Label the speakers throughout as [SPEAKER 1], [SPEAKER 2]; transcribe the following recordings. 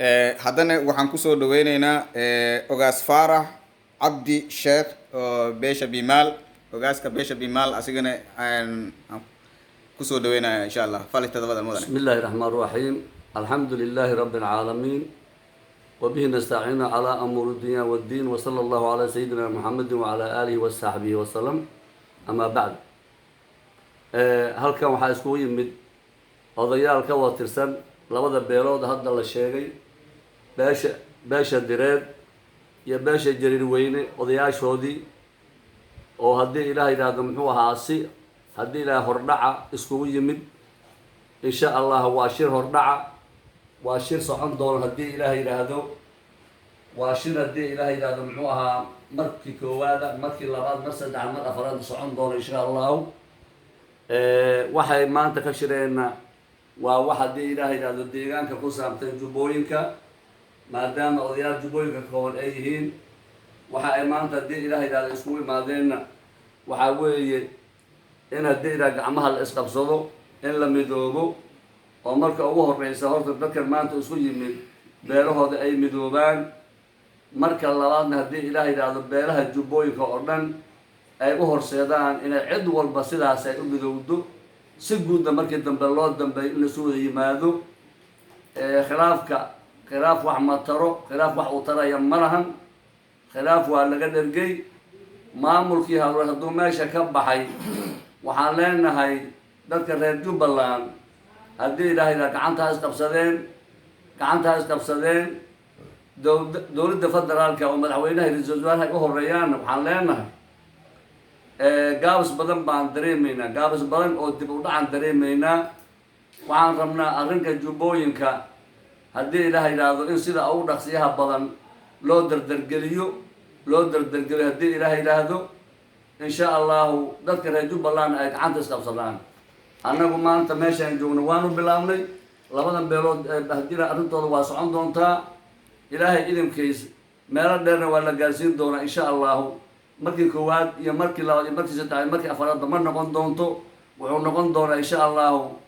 [SPEAKER 1] Haddana waxaan kusoo dhaweyneynaa Ogaas Faarax Cabdi Sheekh oo beesha Bimaal, ogaaska beesha Bimaal, asigana aan kusoo dhaweynaya insha Allah. فليتفضل mudane.
[SPEAKER 2] بسم الله الرحمن الرحيم، الحمد لله رب العالمين، وبه نستعين على أمور الدنيا والدين، وصلى الله على سيدنا محمد وعلى آله وصحبه وسلم. أما بعد، halkan waxaa iskugu yimid odayaal ka wada tirsan labada beelood hadda la sheegay, beesha Direed iyo beesha Jariir Weyne, odayaashoodii oo haddii Ilaah yidhaahdo muxuu ahaa si haddii Ilaah hordhaca iskugu yimid. Insha Allah waa shir hordhaca, waa shir socon doono haddii Ilaah yidhaahdo, waa shir haddii Ilaah yidhaahdo muxuu ahaa markii koowaada, markii labaad, mar saddexaad, mar afaraad socon doono insha Allahu. Waxay maanta ka shireenna waa wax haddii Ilaah yidhaahdo deegaanka ku saabsan Jubbooyinka, maadaama odayaal Jubbooyinka kooban ay yihiin. Waxa ay maanta haddii Ilaah yidhaahdo iskugu imaadeenna waxaa weeye in haddii Ilaah gacmaha la isqabsado, in la midoobo, oo marka ugu horeysa horta dadkan maanta isku yimid beelahooda ay midoobaan. Marka labaadna haddii Ilaah yidhaahdo beelaha Jubbooyinka oo dhan ay u horseedaan inay cid walba sidaas ay u midowdo, si guudna markii dambe loo dambeeyo in lasu wada yimaado. Khilaafka, khilaaf wax ma taro, khilaaf wax uu taraya ma lahan. Khilaaf waa laga dhergey. Maamulkii hore hadduu meesha ka baxay, waxaan leenahay dadka reer Jubbaland haddii Ilaah yidhaha gacantaa isqabsadeen, gacantaa isqabsadeen. Dowladda federaalka oo madaxweynaha, ra-iisul wasaaraha ay u horeeyaanna waxaan leenahay gaabis badan baan dareemaynaa, gaabis badan oo dib u dhacan dareemaynaa. Waxaan rabnaa arrinka Jubbooyinka haddii Ilaah yidhaahdo in sida ugu dhaqsiyaha badan loo dardargeliyo, loo dardargeliyo haddii Ilaah yidhaahdo insha Allahu, dadka reer Jubbaland ay gacanta isqabsadaan. Annagu maanta meeshaan joogno waanu bilaabnay labadan beelood haddii arrintooda waa socon doontaa Ilaahay idinkiis, meelo dheerna waa la gaarsiin doonaa insha Allahu. Markii koowaad iyo markii labaad iyo markii saddexaad, markii afaraadba ma noqon doonto. Wuxuu noqon doonaa insha Allahu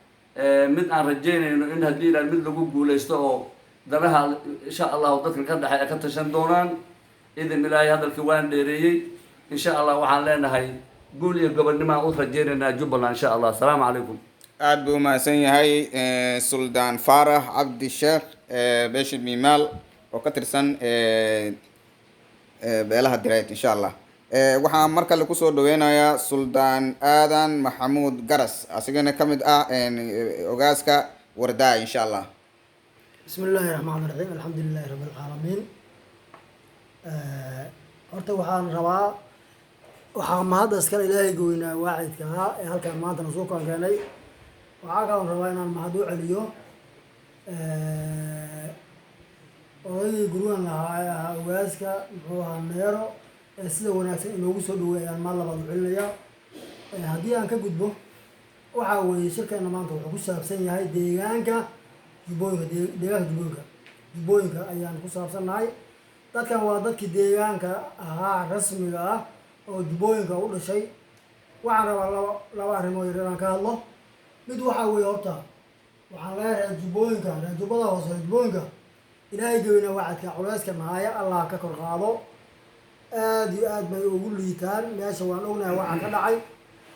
[SPEAKER 2] mid aan rajaynayno in haddii Ilaah mid lagu guulaysto oo danaha insha Allahu dadka ka dhexay ay ka tashan doonaan idin Ilaahay. Hadalkii waan dheereeyey. Insha Allah waxaan leenahay guul iyo gobonnimo aan u rajaynaynaa Jubbaland insha Allah. Asalaamu calaykum.
[SPEAKER 1] Aada buu umahadsan yahay Suldaan Faarax Cabdi Sheekh, beesha Miimaal oo ka tirsan beelaha Direed insha Allah. Waxaan mar kale kusoo dhaweynayaa Suldaan Aadan Maxamuud Garas, asigana ka mid ah ogaaska Wardaay insha Allah.
[SPEAKER 3] بسم الله الرحمن الرحيم، الحمد لله رب العالمين. Horta waxaan rabaa, waxaa mahadda iskale Ilaahay goynaa waacidka ahaa ee halkaan maanta nasoo kaan keenay. Waxaa kaloon rabaa inaan mahad u celiyo odaygii gurwan lahaa ee ahaa ogaaska muxuu ahaa Neero ee sida wanaagsan inoogu soo dhaweey ayaan maal labaad u celinayaa. Haddii aan ka gudbo, waxaa weeye shirkeena maanta wuxuu ku saabsan yahay deegaanka Jubbooyinka. Deegaanka Jubbooyinka ayaan ku saabsannahay. Dadkan waa dadkii deegaanka ahaa rasmiga ah oo Jubbooyinka u dhashay. Waxaan rabaa laba arrimood yar inaan ka hadlo. Mid waxaa weeye, horta waxaan leeyahay reer Jubbooyinka, reer Jubbada Hoose, reer Jubbooyinka, Ilaahay geyna wacadka culeyska nahaaya Allah ka kor qaado. Aada iyo aad bay ugu liitaan meesha, waan ognahay waxa ka dhacay.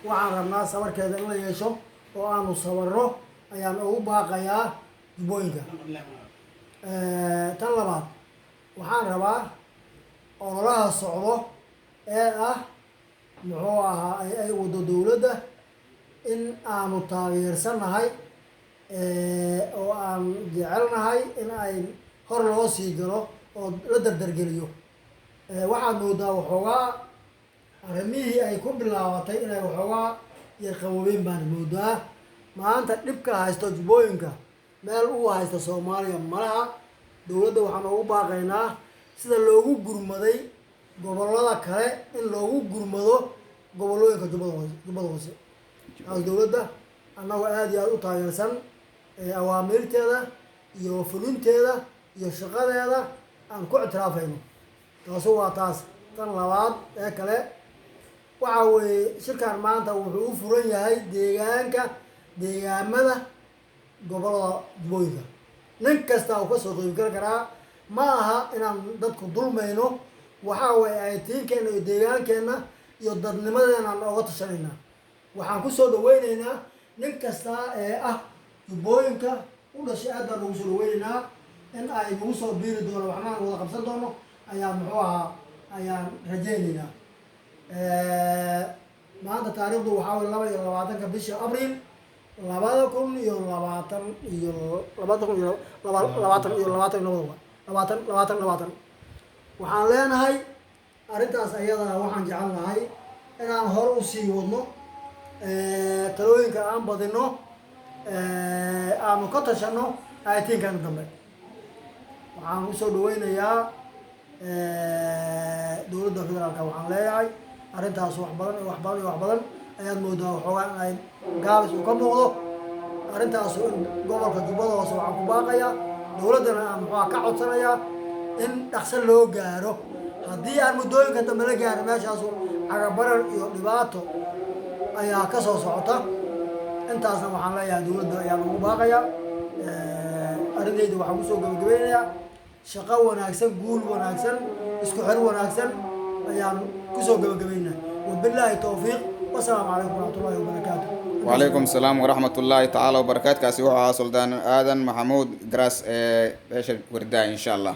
[SPEAKER 3] Waxaan rabnaa sabarkeeda in la yeesho oo aanu sabarro ayaan ugu baaqayaa Jubbooyinka. Tan labaad, waxaan rabaa ololaha socdo ee ah muxuu ahaa ay wado dowladda in aanu taageersannahay oo aan jecelnahay in ay hor loo sii galo oo la dardargeliyo. Waxaad moodaa waxoogaa arrimihii ay ku bilaabatay inay waxoogaa yar qaboobeen baan moodaa. Maanta dhibka haysto Jubbooyinka meel uu haysto Soomaaliya malaha. Dowladda waxaan ugu baaqaynaa sida loogu gurmaday gobollada kale in loogu gurmado gobollooyinka Jubbada Hoose, Jubbada Hoose. Taas dowladda annagoo aada iyo aada u taageersan awaamiirteeda iyo fulinteeda iyo shaqadeeda aan ku ictiraafayno. Taasu waa taas. Tan labaad ee kale waxa weeye, shirkan maanta wuxuu u furan yahay deegaanka, deegaamada gobollada Jubbooyinka. Nin kasta uu kasoo qeybgali karaa. Ma aha inaan dadku dulmayno, waxaa waye aytiinkeenna iyo deegaankeenna iyo dadnimadeenaan oga tashanaynaa. Waxaan kusoo dhaweyneynaa nin kasta ee ah Jubbooyinka u dhashay, aad baan ugu soo dhaweyneynaa in ay nagu soo biiri doono, waxnaan wada qabsan doono ayaan muxuu ahaa ayaan rajayneynaa. Maanta taariikhdu waxaa way 22-ka bisha Abriil 2020 iyo 2020 iyo 22-da 20 20 20. Waxaan leenahay arrintaas ayadana waxaan jecel nahay inaan hor usii wadno, talooyinka aan badino, aanu ka tashano aatiinkana dambe. Waxaan usoo dhaweynayaa dowladda federaalka. Waxaan leeyahay arrintaas wax badan iyo wax badan iyo wax badan ayaad moodaa waxoogaa in ay gaabis uu ka muuqdo arrintaas in gobolka Jubbada Hoose. Waxaan ku baaqayaa dowladdana aan muxuuha ka codsanayaa in dhaqso loo gaaro. Haddii aan muddooyinka dambe la gaarin, meeshaasu cagabarar iyo dhibaato ayaa ka soo socota. Intaasna waxaan leeyahay dowladda ayaa lagu baaqayaa. Arrintayda waxaan kusoo gabagabeynayaa shaqo wanaagsan, guul wanaagsan, isku xir wanaagsan ayaan kusoo gabagabeynaa. Wabilaahi towfiiq, wasalaamu calaykum waraxmatullahi wabarakaatu.
[SPEAKER 1] Wacalaykum asalaam waraxmat ullaahi tacaala wabarakaatu. Kaasi wuxuu ahaa Suldaan Aadan Maxamuud Garaas ee beesha Wardaa, insha Allah.